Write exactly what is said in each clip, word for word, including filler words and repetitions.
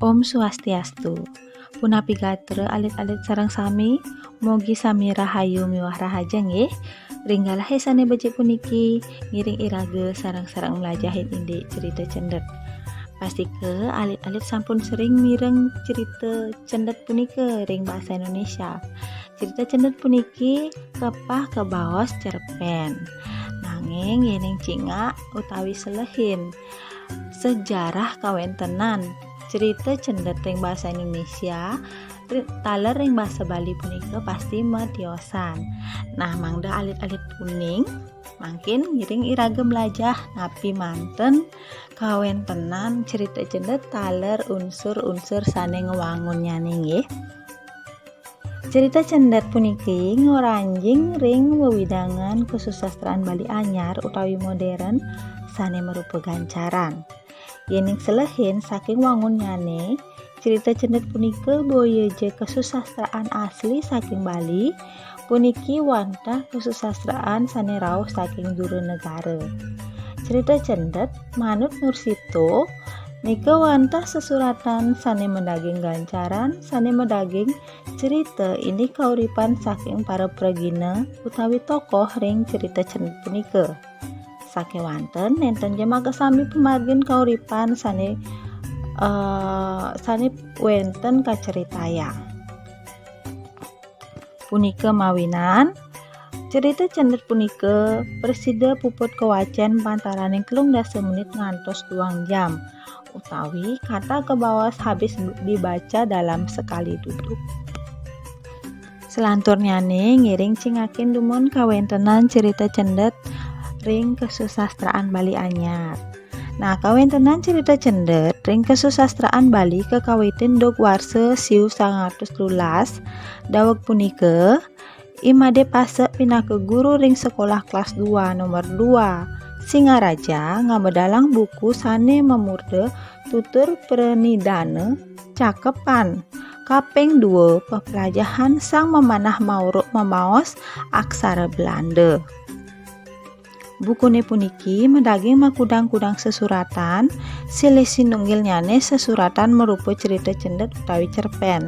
Om Swastiastu. Punapi gatra alit-alit sareng sami, mogi sami rahayu miwah rahaja nggih. Ring galahé sané becik puniki, ngiring iraga sareng-sareng mlajahin indik cerita cendet. Pastika alit-alit sampun sering mireng cerita cendet punika ring basa Indonesia. Cerita cendet puniki kepah kabaos cerpén. Nanging yéning cingak utawi selehin sejarah kawéntenan cerita cendet ring basa Indonesia, ri-, taler ring basa Bali punika pasti matiosan. Nah, mangda alit-alit uning, mangkin ngiring iraga mlajah napi manten kawéntenan cerita cendet taler unsur-unsur sané ngwangunnyané nggih. Cerita cendet puniki ngranjing ring wewidangan kasusastraan Bali Anyar utawi modern sané marupa gancaran. Yéning selehin saking wangunnyané, cerita cendet punika boya ja kasusastraan asli saking Bali, puniki wantah kasusastraan sané rauh saking dura negara. Cerita cendet manut Nursito nika wantah sesuratan sané madaging gancaran, sané madaging cerita indik kauripan saking para pragina utawi tokoh ring cerita cendet punika. Sakéwanten nénten ja makasami pamargin kauripan sané, eh, sané wénten kacaritayang. Punika mawinan, cerita cendet punika prasida puput kawacén pantaraning telung dasa menit ngantos duang jam, utawi kata kabaos habis dibaca dalam sekali duduk. Selanturnyané ngiring cingakin dumun kawéntenan cerita cendet ring kasusastraan Bali Anyar. Nah, kawéntenan cerita cendet ring kasusastraan Bali kakawitin duk warsa siu sangang atus telulas, daweg punika, I Madé Pasek pinaka guru ring sekolah kelas dua nomor dua Singaraja ngamedalang buku sané mamurda Tutur Pranidhana Cakepan kaping dua, peplajahan Sang Mamanah Mauruk mamaos aksara Belanda. Bukuné puniki madaging makudang-kudang sesuratan, silih sinunggilnyané sesuratan marupa cerita cendet utawi cerpén.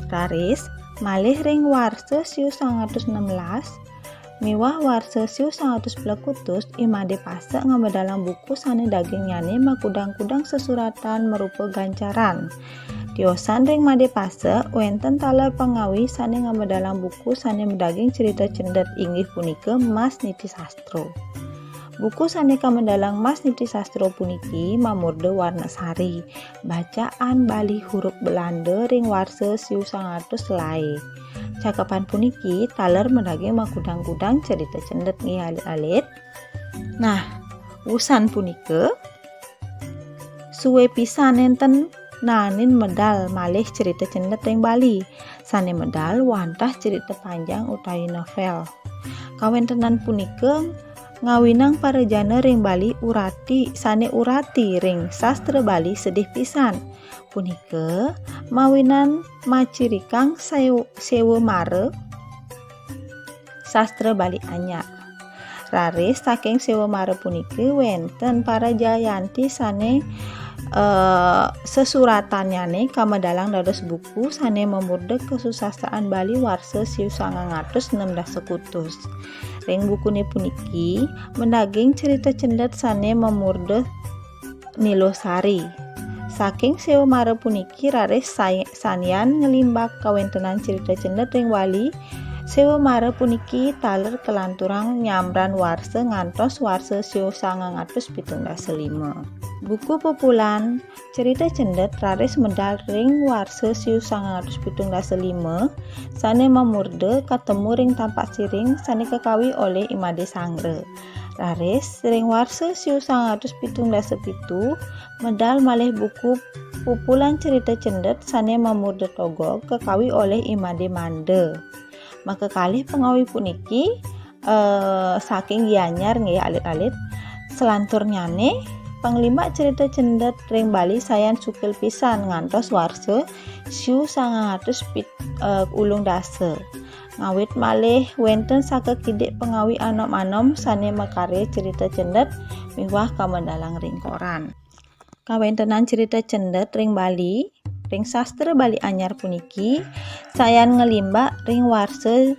Raris, malih ring warsa siu sangang atus nem belas miwah warsa siu sangang atus plekutus, I Madé Pasek ngamedalang buku sané dagingnyané makudang-kudang sesuratan marupa gancaran. Tiosan ring Madé Pasek, wénten taler pangawi sané ngamedalang buku sané madaging cerita cendet, inggih punika Mas Niti Sastra. Buku sané kamedalang Mas Niti Sastra puniki mamurda Warna Sari, bacaan Bali huruf Belanda ring warsa siu sangang atus selaé. Cakepan puniki taler madaging makudang-kudang cerita cendet nggih alit-alit. Nah, wusan punika, sué pisan nénten naenin medal malih cerita cendet ring Bali. Sané medal wantah cerita panjang utawi novel. Kawéntenan punika ngawinang parajana ring Bali urati, sané urati ring sastra Bali sedih pisan. Punika mawinan macirikang sew-, sewamara sastra Bali Anyar. Raris saking sewamara punika wénten para jayanti sané, eh, sesuratannyané kamedalang dados buku sané mamurda kasusastraan Bali warsa siu sangang atus nem dasa kutus. Ring bukuné puniki madaging cerita cendet sané mamurda Nilosari. Saking sewamara puniki raris say-, samian nglimbak kawéntenan cerita cendet ring Bali. Sewamara puniki taler kalanturang nyambran warsa ngantos warsa siu sangang atus pitung dasa lima. Buku pupulan cerita cendet raris medal ring warsa siu sangang atus pitung dasa lima, sané mamurda Katemu ring Tampaksiring sané kakawi olih I Madé Sanggra. Raris, ring warsa siu sangang atus pitung dasa pitu, medal malih buku pupulan cerita cendet sané mamurda Togog kakawi olih I Madé Manda. Makakalih pangawi puniki, eh, saking Gianyar nggih alit-alit. Selanturnyané, panglimbak cerita cendet ring Bali sayan sukil pisan ngantos warsa siu sangang atus pit-, eh, ulung dasa. Ngawit malih wénten sakakidik pangawi anom-anom sané makarya cerita cendet miwah kamedalang ring koran. Kawéntenan crita cendhet ring Bali, ring sastra Bali Anyar puniki, sayan nglimbak ring warsa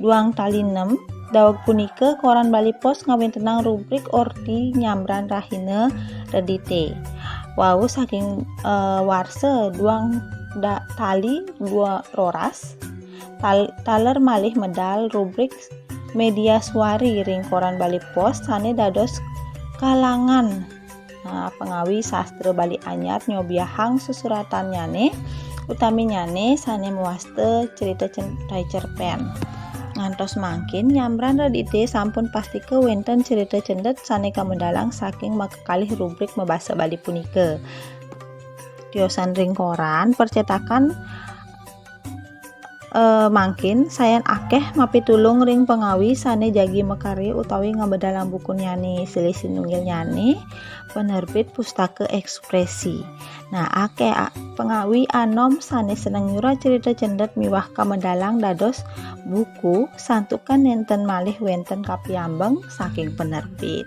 duang tali nem. Daweg punika, Koran Bali Pos ngawéntenang rubrik Orti Nyambran Rahina Redité. Wau saking, eh, warsa duang da-, tali dua roras, tal-, taler malih medal rubrik Media Suari ring Koran Bali Pos sané dados kalangan, nah, pangawi sastra Bali Anyar nyobiahang susuratannyané, utaminyané sané mawasta crita cen-, tai cerpén. Ngantos mangkin, Nyambran Redité sampun pastika wénten crita cendhet sané kamedalang saking makakalih rubrik mabasa Bali punika. Tiosan ring koran, percetakan, eh, mangkin sayan akéh mapitulung ring pangawi sané jagi makarya utawi ngamedalang bukunnyané, silih sinunggilnyané penerbit Pustaka Ekspresi. Nah, akéh a-, pangawi anom sané seneng nyurat crita cendhet miwah kamedalang dados buku, santukan nénten malih wénten kapiambeng saking penerbit.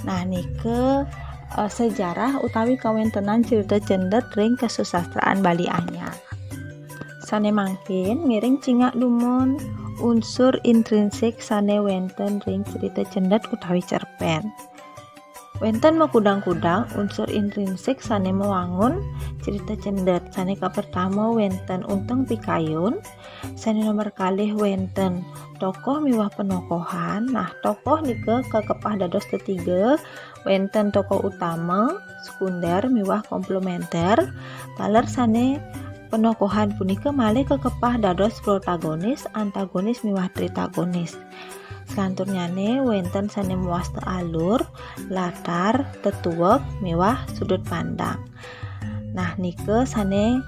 Nah, nika, eh, sejarah utawi kawéntenan crita cendhet ring kasusastraan Bali Anyar. Sané mangkin ngiring cingak dumun unsur intrinsik sané wénten ring crita cendhet utawi cerpén. Wénten makudang-kudang unsur intrinsik sané mawangun crita cendhet. Sané kapertama wénten unteng pikayun, sané nomor kalih wénten tokoh miwah penokohan. Nah, tokoh nika kakepah dados tetiga, wénten tokoh utama, sekunder, miwah komplementer. Taler sané penokohan punika malih kakepah dados protagonis, antagonis, miwah tritagonis. Selanturnyané wénten sané mawasta alur, latar, tetuek, miwah sudut pandang. Nah, nika sané,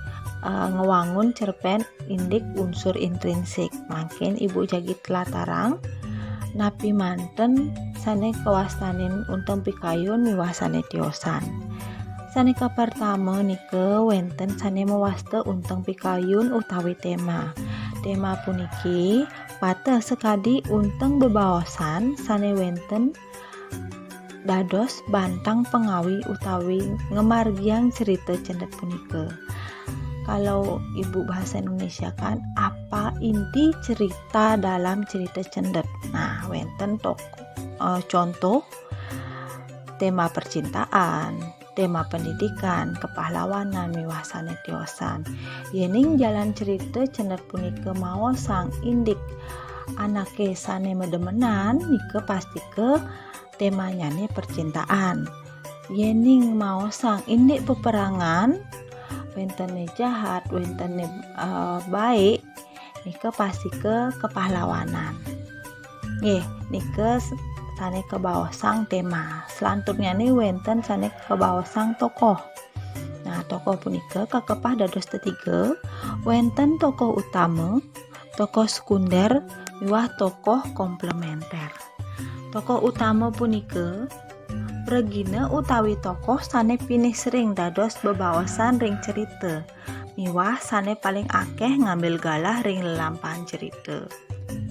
eh, ngwangun cerpén indik unsur intrinsik. Mangkin Ibu jagi tlatarang napi manten sané kawastanin unteng pikayun miwah sané tiosan. Sané kapertama nika wénten sané mawasta unteng pikayun utawi téma. Téma puniki pateh sakadi unteng bebaosan sané wénten dados bantang pangawi utawi ngamargiang crita cendhet punika. Kalau Ibu bahasa Indonesia kan, apa inti cerita dalam cerita cendhet? Nah, wénten tok-, eh, contoh téma percintaan, téma pendidikan, kepahlawanan, miwah sané tiosan. Yéning jalan crita cendhet punika maosang indik anaké sané mademenan, nika pastika témanyané percintaan. Yéning maosang indik peperangan, wéntené jahat, wéntené, eh, baik, nika pastika kepahlawanan. Nggih, nika s-, sané kabaosang téma. Selanturnyané wénten sané kabaosang tokoh. Nah, tokoh punika kakepah dados tetiga, wénten tokoh utama, tokoh sekunder, miwah tokoh komplementer. Tokoh utama punika pragina utawi tokoh sané pinih sering dados bebaosan ring cerita, miwah sané paling akéh ngambil galah ring lelampahan cerita.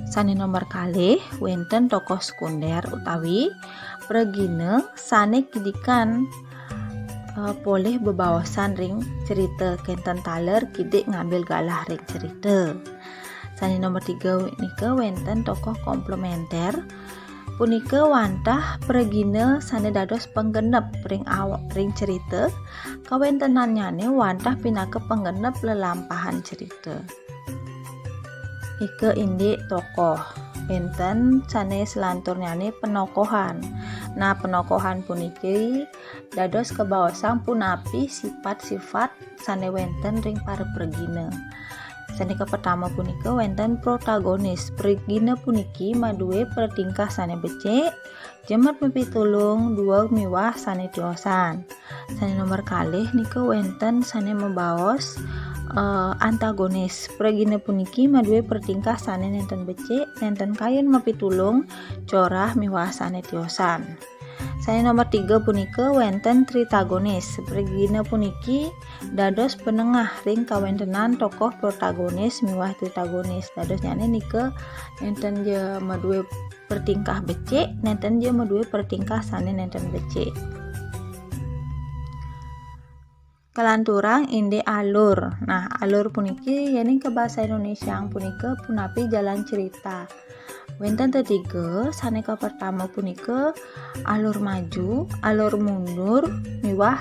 Sané nomor kalih, wénten tokoh sekunder utawi pragina sané kidikan, eh, polih bebaosan ring cerita, kénten taler kidik ngambil galah ring cerita. Sané nomor tiga nika wénten tokoh komplementer. Punika wantah pragina sané dados panggenep ring aw-, ring cerita, kawéntenannyané wantah pinaka panggenep lelampahan cerita. Nika indik tokoh. Wénten sané selanturnyané penokohan. Nah, penokohan puniki dados kabaosang punapi sifat-sifat sané wénten ring para pragina. Sané kapertama punika wénten protagonis. Pragina puniki madué pratingkah sané becik, jemet mapitulung, dueg miwah sané tiosan. Sané nomor kalih nika wénten sané mabaos, eh, antagonis. Pragina puniki madué pratingkah sané nénten becik, nénten kayun mapitulung, corah miwah sané tiosan. Sané nomor tiga punika wénten tritagonis. Pragina puniki dados penengah ring kawéntenan tokoh protagonis miwah tritagonis. Dadosnyané nika nénten ja madué pratingkah becik, nénten ja madué pratingkah sané nénten becik. Kalanturang indik alur. Nah, alur puniki yéning ka basa Indonésia punika punapi jalan cerita. Wénten tetiga, sané kapertama punika alur maju, alur mundur, miwah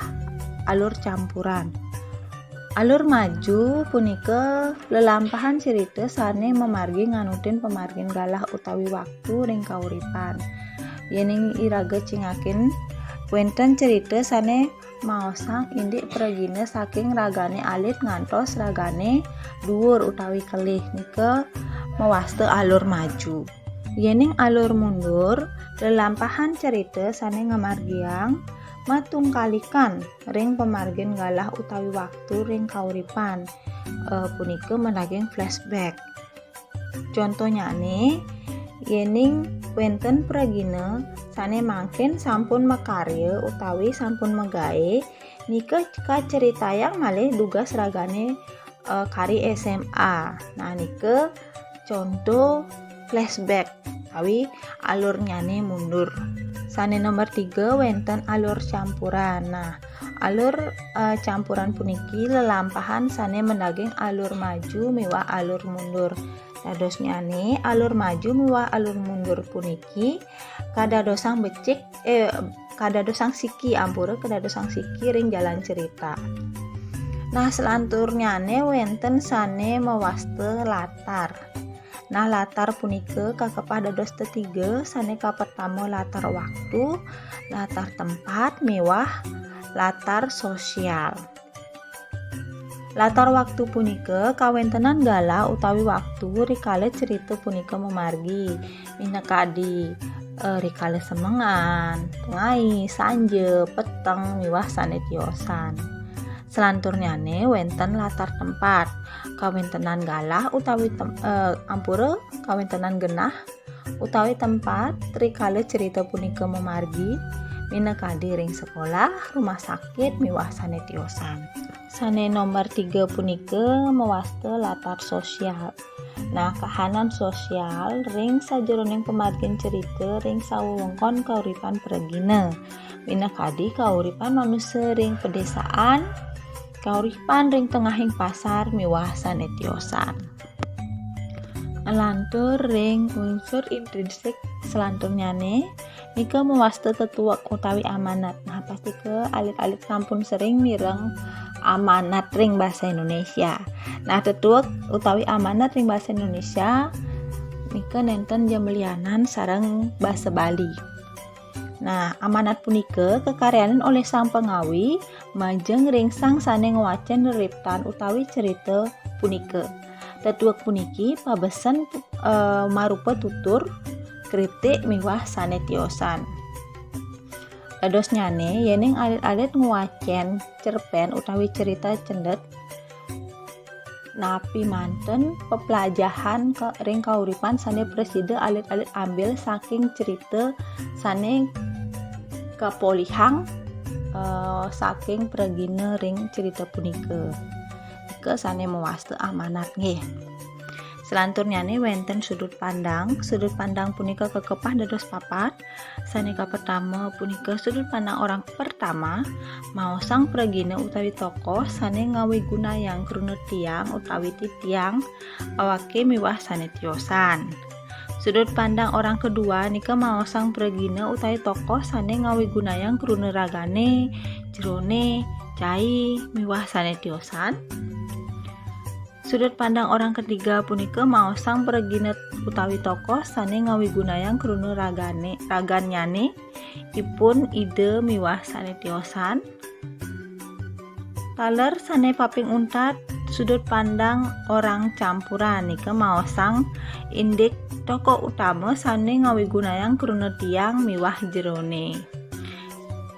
alur campuran. Alur maju punika lelampahan cerita sané mamargi nganutin pamargin galah utawi waktu ring kauripan. Yéning iraga cingakin, wénten cerita sané maosang indik pragina saking ragané alit ngantos ragané duur utawi kelih, nika mawasta alur maju. Yéning alur mundur, lelampahan cerita sané ngamargiang matungkalikan ring pamargin galah utawi waktu ring kauripan, eh, punika madaging flashback. Contonyané, yéning wénten pragina sané mangkin sampun makarya utawi sampun magaé, nika kaceritayang malih dugas ragané, eh, kari S M A. Nah, nika conto flashback utawi alurnyané mundur. Sané nomor tiga, wénten alur campuran. Nah, alur, eh, campuran puniki lelampahan sané madaging alur maju miwah alur mundur. Dadosnyané, alur maju miwah alur mundur puniki kadadosang becik, eh, kadadosang siki, ampura, kadadosang siki ring jalan cerita. Nah, selanturnyané wénten sané mawasta latar. Nah, latar punika kakepah dados tetiga, sané kapertama latar waktu, latar tempat, miwah latar sosial. Latar waktu punika kawéntenan galah utawi waktu rikala cerita punika mamargi, minakadi, eh, rikala semengan, tengai, sanja, peteng, miwah sané tiosan. Selanturnyané wénten latar tempat, kawéntenan galah utawi tem-, eh, ampura, kawéntenan genah utawi tempat rikala cerita punika mamargi, minakadi ring sekolah, rumah sakit, miwah sané tiosan. Sané nomor tiga punika mawasta latar sosial. Nah, kahanan sosial ring sajeroning pamargin cerita ring sawewengkon kauripan pragina, minakadi kauripan manusa ring pedesaan, kauripan ring tengahing pasar, miwah sané tiosan. Nglantur ring unsur intrinsik selanturnyané, nika mawasta tetuek utawi amanat. Nah, pastika alit-alit sampun sering mireng amanat ring basa Indonésia. Nah, tetuek utawi amanat ring basa Indonésia nika nénten jembrianan sareng basa Bali. Nah, amanat punika kakaryanin olih sang pangawi majeng ring sang sané ngwacén reriptan utawi cerita punika. Tetuek puniki pabesen, eh, marupa tutur, kritik miwah sané tiosan. Dadosnyané, yéning alit-alit ngwacén cerpén utawi cerita cendhet, napi manten peplajahan ka-, ring kauripan sané prasida alit-alit ambil saking cerita sané kapolihang, eh, saking pragina ring cerita punika. Nika sané mawasta amanat nggih. Selanturnyané wénten sudut pandang. Sudut pandang punika kakepah dados papat. Sané kapertama punika sudut pandang orang pertama, maosang pragina utawi tokoh sané ngawigunayang kruna tiang utawi titiang, awaké miwah sané tiosan. Sudut pandang orang kedua nika maosang pragina utawi tokoh sané ngawigunayang kruna ragané, jeroné, cai, miwah sané tiosan. Sudut pandang orang ketiga punika maosang pragina utawi tokoh sané ngawigunayang kruna ragané, ragannyané, ipun, ida miwah sané tiosan. Taler sané paping untat, sudut pandang orang campuran nika maosang indik tokoh utama sané ngawigunayang kruna tiang miwah jeroné.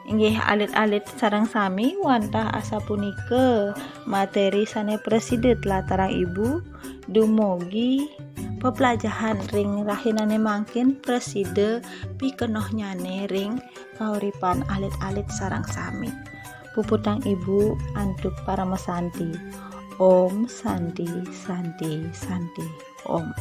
Inggih alit-alit sareng sami, wantah asapunika materi sané prasida tlatarang ibu, dumugi peplajahan ring rahinané mangkin prasida pikenohnyané ring kauripan alit-alit sareng sami. Puputang ibu antuk paramasanti. Om Santi, Santi, Santi, Om.